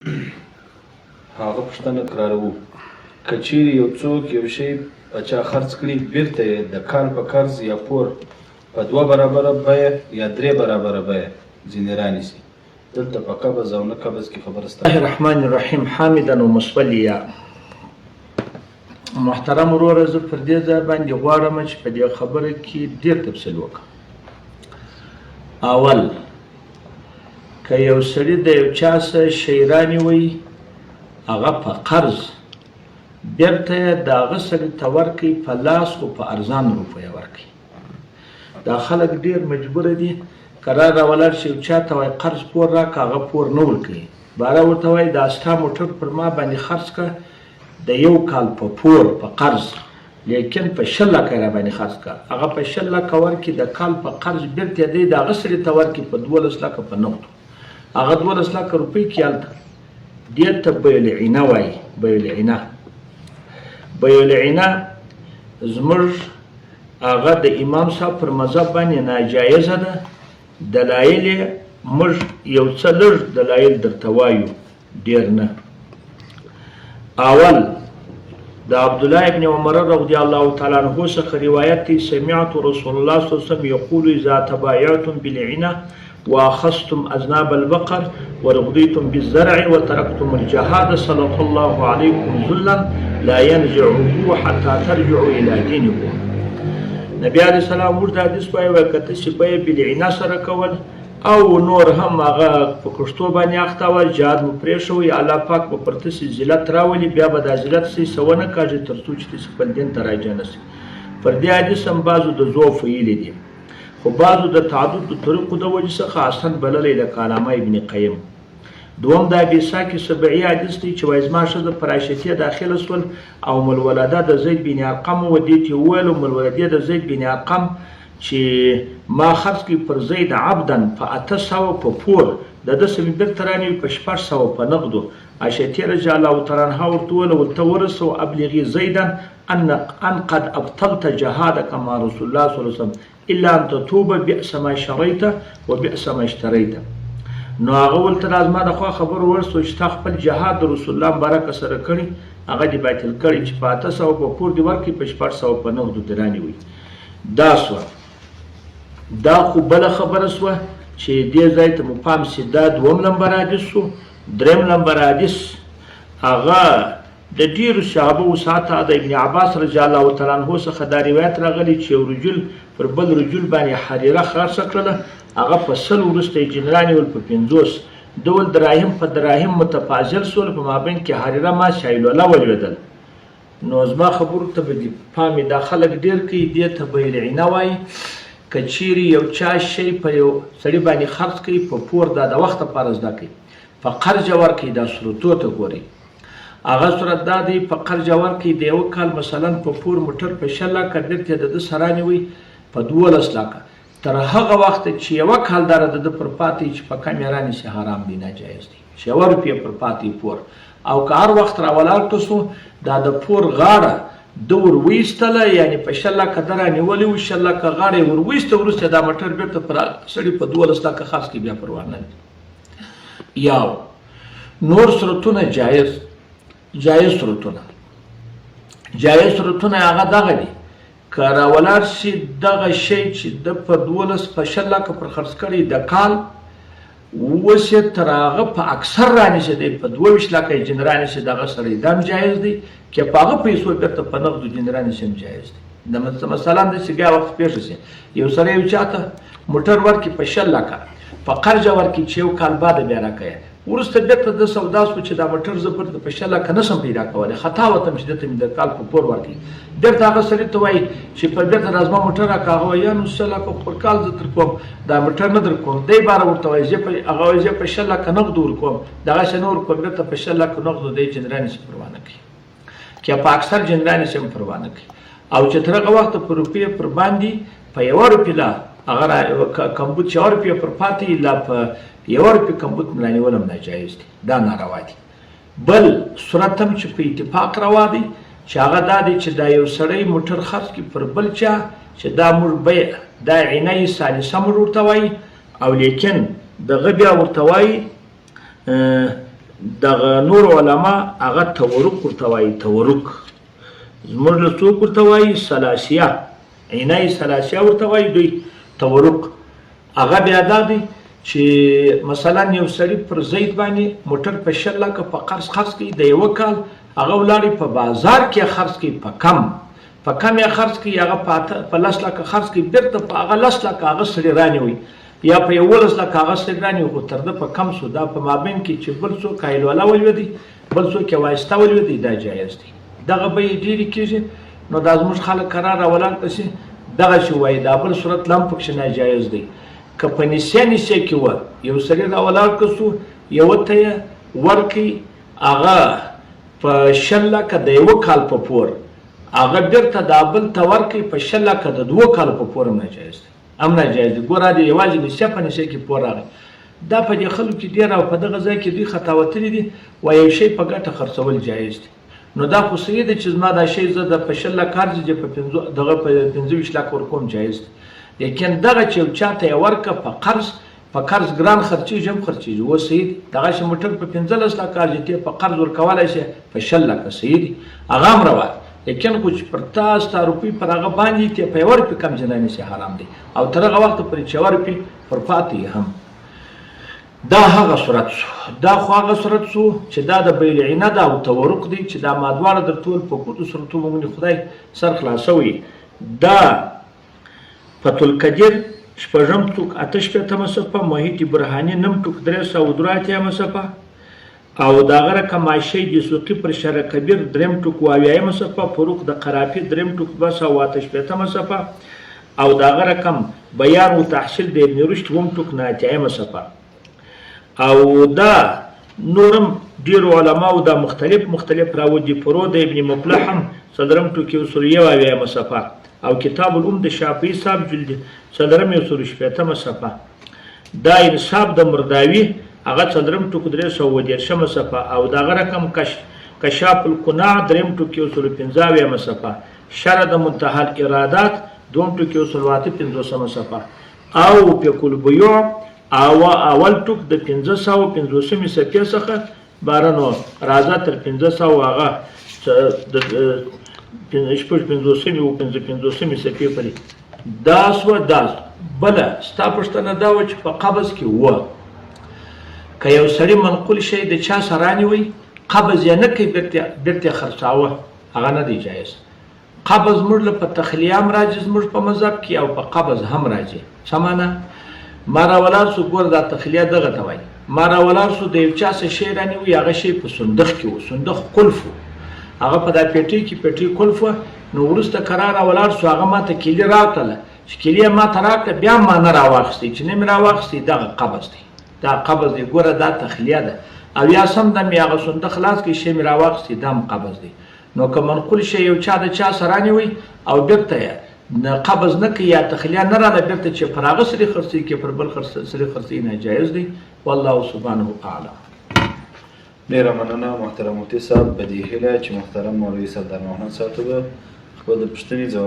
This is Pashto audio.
هغه پوښتنه تکراروو، که چیرې یو څوک یو شی په چا خرڅ کړي، بیرته یې د کال په قرض یا پور په دوه برابره بیه یا درې برابره بیه ځینې رانیسي، دلته په قبض او نه قبض کې خبره شته؟ الله الرحمن الرحیم حامدا ومصلیا. محترم وروره، زه پر دې ځای باندې غواړم چې په دې خبره کې ډېر تفصیل وکړم. اول، که یو سړي د یو چا سره شی رانیوی، هغه په قرض بیرته یې د هغه سړي ته ورکوي په لاس، خو په ارزان روپیه ورکوي. دا خلک ډېر مجبور دي، کرار راولاړ شي یو چا ته وایي قرض پور راکړه، هغه پور نه ورکوي. باره ورته وایي دا ستا موټر پر ما باندې خرڅ کړه د یو کال په پور په قرض، لیکن په 20 لکه یې راباندې خرڅ کړه. هغه په 20 لکه ورکړي د کال په قرض، بیرته یې دی د هغه سړي ته ورکړي په 12 لکه په نقدو. هغه 12 لکه روپۍ کې هلته دې ته بیع العینه وایي. بیع العینه، بیع العینه زموږ هغه د امام صاحب پر مذهب باندې ناجایزه ده. دلایل یې موږ یو څه لږ دلایل درته وایو، ډیر نه. اول، د عبد الله ابن عمر رضی الله تعالی عنہ څخه روایت دی: سمعت رسول الله صلی الله علیه وسلم یقول اذا تبايعتم بالعنه واخذتم اذناب البقر ورضيتم بالزرع وتركتم الجهاد سلط الله عليكم ذلا لا ينزعه حتى ترجعوا الى دينكم. نبی علیہ السلام ورته حدیث وایي، وایي که تاسې بیع بالعنه سره کول او نور هم هغه په کښتو باندې اخته وه، جهاد مو پرېښوئ، الله پاک به پر تاسې ذلت راولي، بیا به دا ذلت سئ څه ونه کاږي تر څو چې تاسې خپل دین ته راجع نه سئ. پر دې حدیث هم بعضو د ضعف ویلي دي، خو بعضو د تعدد د طریقو د وجې څخه حسن بللی، لکه علامه ابن قیم. دوم، د ابي اسحاق سبعي حدیث دی چې وایي زما ښځه پر عائشتې داخله سول او ام الولده د زید بن ارقم و، دې ته وویل ام الولدې د زید بن ارقم چې ما خرڅ کړي پر زید عبدا په 800 په پور، د ده څخه مې بیرته رانیوي په 600 په نقدو. عائشتې رضی الله تعالی عنها ورته وویل ورته ورسو ابلغي زیدا ان ان قد ابطلت جهادک مع رسول الله صلی الله علیه وسلم الا ان تتوب بئس ما شریت وبئس ما اشتریت. نو هغه ورته دا زما د خوا خبر ورسو چې تا خپل جهاد د رسول الله مبارک سره کړی، هغه دې باطل کړی چې په 800 په پور دې ورکړي، په 600 په نغدو دې رانیوي. دا سوه، دا خو بله خبره سوه چې دې ځای ته مو پام سي. دا دوم نمبر حدیث سو. دریم نمبر حدیث هغه د ډېرو صحابه وو ساته د ابن عباس رضی الله تعالی عنه څخه دا روایت راغلی چې یو رجل پر بل رجل باندې حریره خرڅه کړله، هغه په 100، وروسته یې جنران ول په 50 دول دراهم په دراهم متفاضل سول، په مابین کې حریره ما شایلوله ولوېدل. نو زما خبرو ته به دې پام وي، دا خلک ډېر کوي، دې ته بیع العینه وایي. که چیرې یو چا شی په یو سړي باندې خرڅ کوي په پور، دا د وخت لپاره زده کوي، په قرض ورکوي، دا صورتو ته ګورئ. هغه صورت دا دی، په قرض ورکوي د یو کال مثلا په پور موټر په 20 لکه، بیرته یې د ده سره رانیوي په 12 لکه، تر هغه وخته چې یوه کالداره د ده پر پاتې چې په کم یې رانیسي حرام دی، ناجایز دی چې یوه روپیه پر پاتې پور. او که هر وخت راولاړ کړه سو دا د پور غاړه ده ور وایستله، یعنې په 20 لکه ده رانیولی و، 20 لکه غاړه یې ور وایسته، وروسته دا موټر بیرته پر سړي په 12 لکه خرڅ کړي، بیا پروا نه لري. یاو نور صورتونه جایز، جایز صورتونه، جایز صورتونه هغه دغه دي، که راولاړ شي دغه شی چې د په 12 په 20 لکه پر خرڅ کړی د کال، اوس یې تر هغه په اکثر رانیسي، دی په 22 لکه یې جن رانیسي دغه سړی، دا هم جایز دی. که په هغه پیسو بیرته په نغدو جن رانیسي هم جایز دی. د مثلا داسې بیا وخت پېښه شي، یو سړی یو چاته موټر ورکړي په 20 لکه په قرض ورکړي چې یو کال بعد بیا راکوي، وروسته بیرته د سودا سو چې دا موټر زه پر په 20 لکه نه سم پیدا کولی، خطا وتم چې ده ته مې د کال په پور ورکړي. بیرته هغه سړي ته وایي چې په بیرته دا زما موټر راکړه، هغه وایي یا نو 20 لکه خو پر کال زه در کوم، دا موټر نه در کوم. دی باره ورته وایي زه په هغه وایي زه په 20 لکه نغدو ورکوم، دغسې نه ورکوم، بیرته په 20 لکه نغدو دی جنراني سي پروا نه کوي، که په اکثر جنراني سي هم پروا نه کوي. او چې تر هغه وخته په روپیه پر باندې په یوه روپیه لا هغه کمبود چې یوه روپیه پر پاتې لا په یوه روپیه کمبود ملانیول هم ناجایز دي، دا ناروا دي. بل صورت هم چې په اتفاق روا دی چې هغه دا دی چې دا یو سړی موټر خرڅ کړي پر بل چا، چې دا موږ بیع دا عنایي ثالثه موږ ورته وایي، او لیکن دغه بیا ورته وایي دغه نور علما هغه تورق ورته وایي. تورق زموږ له څوک ورته وایي؟ ثلاثیه، عنای ثلاثیه ورته وایي دوی. تورق هغه بیا دا دی چې مثلا یو سړي پر زید باندې موټر په 20 لکه په قرض خرڅ کړي د یوه کال، هغه ولاړی په بازار کې خرڅ کړي، په کم یې خرڅ کړي، هغه په 10 لکه خرڅ کړي، بېرته په هغه 10 لکه هغه سړي رانیوي یا په 11 لکه هغه سړي رانیوي، خو تر ده په کم سو. دا په مابین کې چې بل څوک حایلوله ولوېدی، بل څوک یې واسطه ولوېدی، دا جایز دی. دغه بیې ډېرې کېږي. نو دا زموږ خلک قرار راولاړ پسې دغسې وایي. دا بل صورت لا هم پکښې ناجایز دی. که په نسیه نسیه کې وه، یو سړي راولاړ که سو، یوه ته یې ورکړي هغه په 20 لکه د یوه کال په پور، هغه بېرته دا بل ته ورکړي په 20 لکه د 2 کالو په پور، هم ناجایز دی، هم ناجایز دی. ګوره دی یوازې نسیه په نسیه کې پور راغی. دا په دې خلکو کې ډېر او په دغه ځای کې دوی خطاوتلي دي. وایي یو شی په ګټه خرڅول جایز دی. نو دا خو صحیح دی چې زما دا شی زه د په 20 لکه ارزي چې په پنځو دغه په 25 لکه ورکوم، جایز دی. لیکن دغه چې یو چا ته یې ورکړه په قرض، په قرض ګران خرڅېږي هم خرڅېږي، اوس صحیح دی. دغه چې موټر په 15 لکه ارزي، ته په قرض ورکولی شې په 20 لکه، صحیح دی، هغه هم روا دی. لیکن خو چې پر تا ستا روپۍ پر هغه باندې ته په یوه روپۍ کم ځای رانیسې، حرام دی. او تر هغه وخته پورې چې یوه روپۍ پر پاتې یې هم. دا هغه صورت شو، دا خو هغه صورت شو چې دا د بیع العنه ده او تورق دی، چې دا ما دواړه در ټول په کوتو صورتو مونږ خدای سر خلاصوي. دا فتح القدیر شپږم ټوک 68مه صفحه، محیط برهاني 9 ټوک 383مه صفحه، او د هغه رقم عایشې دسوقي پر شرح کبیر 3 ټوک 78مه صفحه، فروق د قرافي 3 ټوک 268مه صفحه، او د هغه رقم بیان و تحصیل د ابن رشد 7 ټوک 89مه صفحه. او دا نورم ډېرو علماو دا مختلف مختلف راوړي. فرو د ابن مفلح هم 4 ټوک 171مه صفحه، او کتاب الام د شافعي صاحب جلد 4 160مه صفحه. دا انصاف د مرداوي هغه 4 ټوک 330مه صفحه، او د هغه رقم کشاف القناع 3 ټوک 175مه صفحه، شرح د منتهى الارادات 2 ټوک 158مه صفحه، او فقه البیوع او اول ټوک د 550مې صفحې څخه باره نو راځه تر 500 هغه د 56مې او 55مې صفحې پورې. دا سوه. دا بله ستا پوښتنه دا وه چې په قبض کې وه، که یو سړي منقول شی د چا سره رانیوی، قبض یې نه کوي، بېرته یې خرڅاوه، هغه نه دی جایز. قبض موږ له په تخلیه هم راځي زموږ په مذهب کې، او په قبض هم راځي. څه معنا؟ ما راولاړ سو، ګوره دا تخلیه دغه ته وایي. ما راولاړ سو د یو چا څه شی رانیوی، هغه شی په صندوق کې و، صندوق قلف و، هغه په دا پیټۍ کې پیټۍ قلف وه. نو وروسته کرار راولاړ سو، هغه ما ته کیلي راکړله، چې کیلي یې ما ته راکړه بیا ما نه راواخیستې، چې نه مې راواخیستې دغه قبض دی، دا قبض دی. ګوره دا تخلیه ده. او یا سم دم یې هغه صندوق خلاص کړي، شی مې راواخیستې، دا هم قبض دی. نو که منقول شی یو چا د چا سره رانیوی او بېرته یې قبض نه کوي یا تخلیه نه راله، بېرته چې پر هغه سړي خرڅوي کې پر بل سړي خرڅوي، ناجایز دی. والله سبحانه اعلم. ډېره مننه محترم مفتي صاحب. په دې هیله چې محترم مولوي سردار محمد صاحب ته به خپل د پوښتنې ځواب